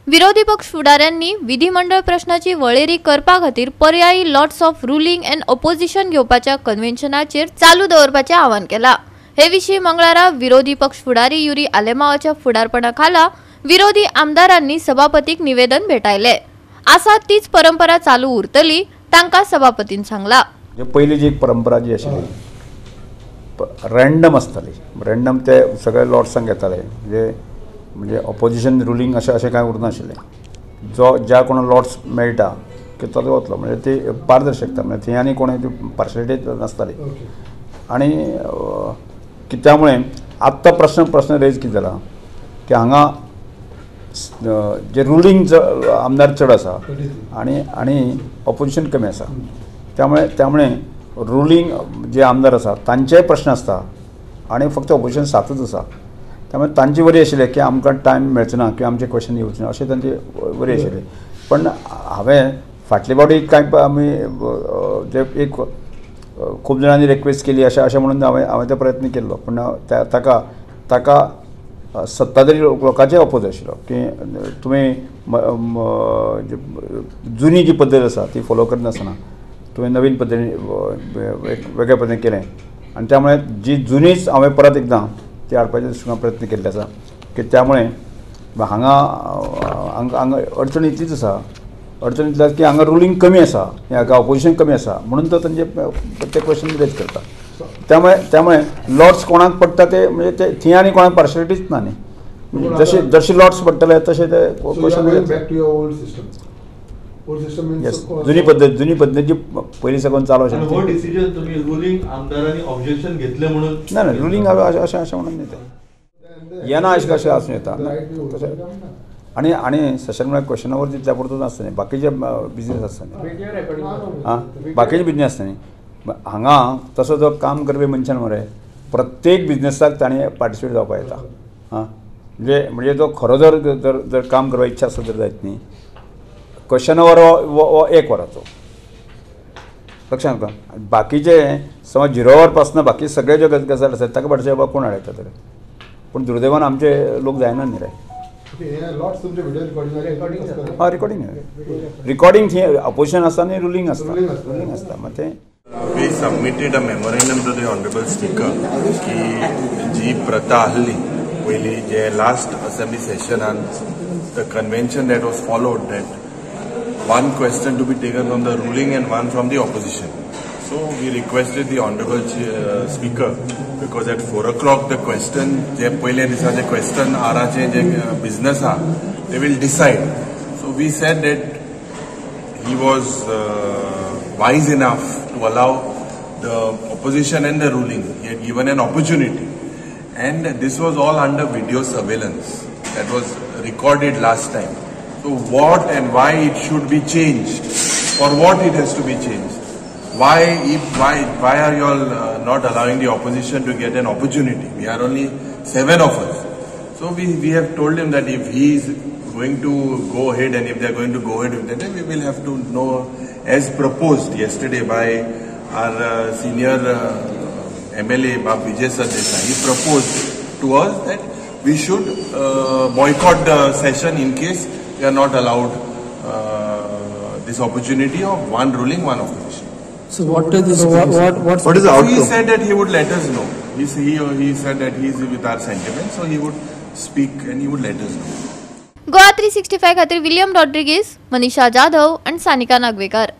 विरोधी पक्ष फुडाऱ्यांनी विधिमंडळ प्रश्नाची वळेरी करपा खातीर पर्यायी lots of ruling and opposition घेवपाच्या कन्व्हेन्शनाचेर चालू दवरपाचें आवाहन केलां. हे विशीं मंगळारा विरोधी पक्ष फुडारी युरी आलेमावाच्या फुडारपणा खाला विरोधी आमदारांनी सभापतीक निवेदन भेटायले. आसा तीच परंपरा चालू उरतली तांकां सभापतीन सांगला. पयली जी एक परंपरा जी आशिल्ली रँडम आसताली, रँडम ते सगळे लॉट्सांक येताले, म्हणजे म्हणजे ऑपोजिशन रुलींग अशें अशें कांय उरनाशिल्लें. जो ज्या कोण लॉट्स मेळटा की तो वतलो, म्हणजे ती पारदर्शकता, म्हणजे थंय आनी कोण पार्शलिटी नासताली. आनी त्यामुळे आत्तां प्रश्न रेज कितें जाला की हांगा जे रुलींग आमदार चड आसा आनी आनी ऑपोजिशन कमी आसा. त्यामुळे त्यामुळे रुलींग जे आमदार आसा तांचेय प्रश्न आसता आनी फक्त ऑपोजिशन सातच आसा. त्यामुळे तांची वरी आशिल्लें की आमकां टायम मेळचो ना किंवा आमचे क्वेश्चन येवचे ना अशें तांचे वरी आशिल्लें. पण हांवें फाटले फावटी कांय आमी जे एक खूब जाणांनी रिक्वेस्ट केली अशें अशें म्हणून हांवें तो प्रयत्न केल्लो, पूण ताका ताका सत्ताधारी लोकांचे ऑपोज आशिल्लो की तुमी जुनी जी पद्दत आसा ती फॉलो करनासतना तुवें नवीन पद्दतीन वेगळ्या पद्दतीन केलें आनी त्यामुळे जी जुनीच हांवें परत एकदां ती हाडपाचे दृश्टीकोनान प्रयत्न केल्ले आसा की त्यामुळे हांगा हांगा अडचण इतलीच आसा, अडचण इतली आसा की हांगा रुलींग कमी आसा, ऑपोजिशन कमी आसा, म्हणून तो तांचे ते क्वेश्चन रेज करता. त्यामुळे त्यामुळे लॉट्स कोणाक पडटा ते म्हणजे ते थंय आनी कोणाक पार्शलिटीच ना न्ही, जशे जशे लॉट्स पडटले तशे ते क्वेश्चन. जुनी पद्दत, जुनी पद्दत जी पयलीं साकून चालू आशिल्ली. हो डिसिजन तुमी रुलींग आमदारांनी ऑब्जेक्शन घेतलें म्हणून ना ना रुलींग अशें अशें अशें म्हणून न्ही तें येना अशें कशें आसूं येता तशें. आनी आनी सेशन म्हळ्यार क्वेश्चन our तितल्या पुरतोच आसता न्ही, बाकीचे बिजनेस आसता न्ही, आं बाकीचे बिजनेस आसता न्ही. हांगा तसो जो काम करपी मनशान मरे प्रत्येक बिजनेसाक ताणें पार्टिसिपेट जावपाक येता. आं म्हणजे म्हणजे तो खरो जर जर जर काम करपाक इच्छा आसत तर जायत न्ही. क्वेश्चन our हो एक वराचो लक्षांत का, बाकीचे समज झिरो our पासून बाकी सगळे ज्यो गजाल आसात ताका पार्टिसिपेट जावपाक कोण हाडयता तर. पूण दुर्दैवान आमचे लोक जायना न्ही रे. हय रिकॉर्डिंग रिकॉर्डिंग थंय ऑपोजिशन आसता आनी रुलींग आसता, रुलींग आसता. मागीर तें We submitted a memorandum to the Honorable Speaker की जी प्रथा आहली पयली जे लास्ट असेंब्ली सेशनान the convention that was followed that one question to be taken from the ruling and one from the opposition. So we requested the Honorable Speaker because at 4 o'clock the question जे पयले दिसा जे question आराचे जे business आहा they will decide. So we said that he was wise enough to allow the opposition and the ruling. He had given an opportunity, and this was all under video surveillance that was recorded last time. So what and why it should be changed, or what it has to be changed? Why are you all not allowing the opposition to get an opportunity? We are only 7 of us. So we have told him that if he is going to go ahead and if they are going to go ahead with that, then we will have to know, as proposed yesterday by our senior MLA Bab Vijay Sardesai. He proposed to us that we should boycott the session in case we are not allowed this opportunity of one ruling, one opposition. So what is this? What is the outcome? He said that he would let us know. He said that he is with our sentiment, so he would speak and he would let us know. Goa 365 खातीर William Rodrigues, मनीषा जाधव आणि सानिका नागवेकर.